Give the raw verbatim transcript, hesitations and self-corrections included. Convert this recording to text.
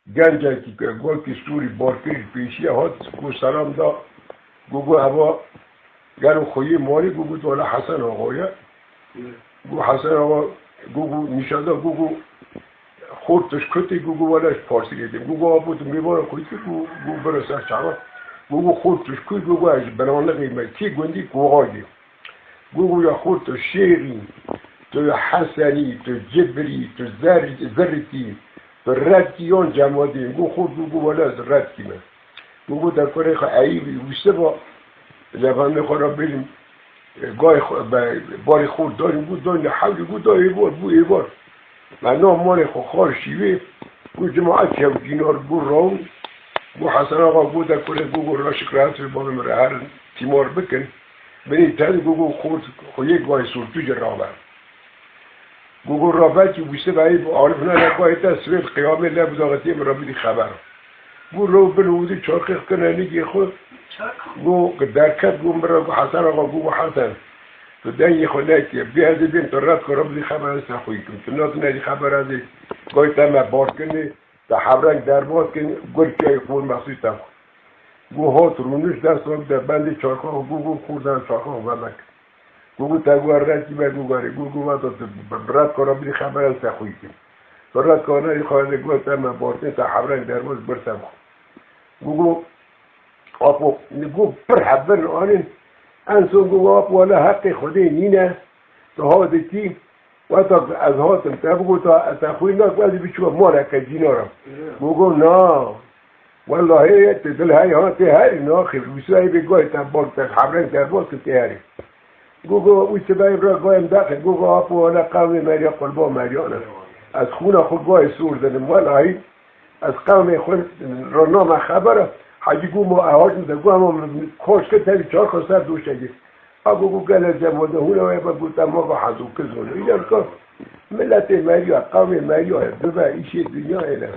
Gencekî ku gokî stûrî bar kir ji pêşiya hat, ku selam da, ku, ku eva gelo xweyê malê, ku, ku wela Hesen Axa ye. Ku Hesen Axa, ku, ku nîşan da, ku, ku xort tu ji ku tê, ku, ku wela ji Parsîlê têm. Ku, ku apo tu mêvana xwe kî, ku, ku bira ser çavan. Ku, ku xort tu ji ku, ku, ku ez ji Belanixê me, kî gundî, ku Axayê. Gogo ya xwe tu Şêxî, tu Hesenî, tu Cibrî, tu Zer-, Zirikî, tu Redkî yan Cemadî. Go xwe gogo wele ez Redkî me. Gogo te kurê xwe Eyîbî wî siba, levanê xwe re bêjim, gay xwe, be-, barê xwe danî, go danî hewlî, go da êvar, bû êvar. Me na malê xwe xal şîvê, go cemaet çev dînar, go rawin, go Hesen Axa, go te kurê, go, go raşik rehet bavê min re herin tîmar bikin. Binî te, go, go xort, xwe yê gayê sortû ji rabe. Go, go rabe ki wî sibe ê bi Arif ne ne gayê te sibê qiyamê le bidaxetiyê min re bidî xeber. Go rew bin û dî çarxê xwe kine nigê xwe. Go derket, go min re, go Hesen Axa, go, go Hesen. Tu dengê xwe nekê. Bê ez ê bêm tu red kir, bidî xeber ez te xwî kim. Tu nas nedî xeber ez ê gayê te me bar kinê. Te hevrenk derbas kin, gur çiyayê xwe mesûd te xwe. Go hat rûniş dest xwe bide bendê çarxa xwe, go, go xordan çarxa xwe vemek. Go, go te go red kî be, go garê, go, go vata tu bi, bi red kara bidî xeber ez te xwî kim. Tu red kara nedî xwe ez ê go te me bartin, te hevrenk derbas bir te xwe. Go, go apo, go pir hevbir anîn. En son go apo wele heqê Xwedê nîne. Tu ha dikî, weta ku ez hatim, te bigota, ez te xwîn nakim, ez ê biçûme maleke cînara. Go, go, na. Wellahê, tu dil heyî ha, tê herî naxêr. Wisa ê bê gayê te bak, te hevrenk derbas kir, tê herî. Go, go, wî sibeyê bira gayê min daxê. Go, go, apo, wele qewmê meriya, qurba meriya ne. Ez xûna xwe gayê sor dinim. Wellahî, ez qewmê xwe re name xebera. Hecî go ma, e, hatim te go, hema min koş kir, tevî çarxa ser doşegê. A go, go gele cem wede hûn ew ê be, go te ma go hezû kiz hûn. Îcar ka miletê meriya, qewmê meriya ye, bibe îşê dinyayê ne.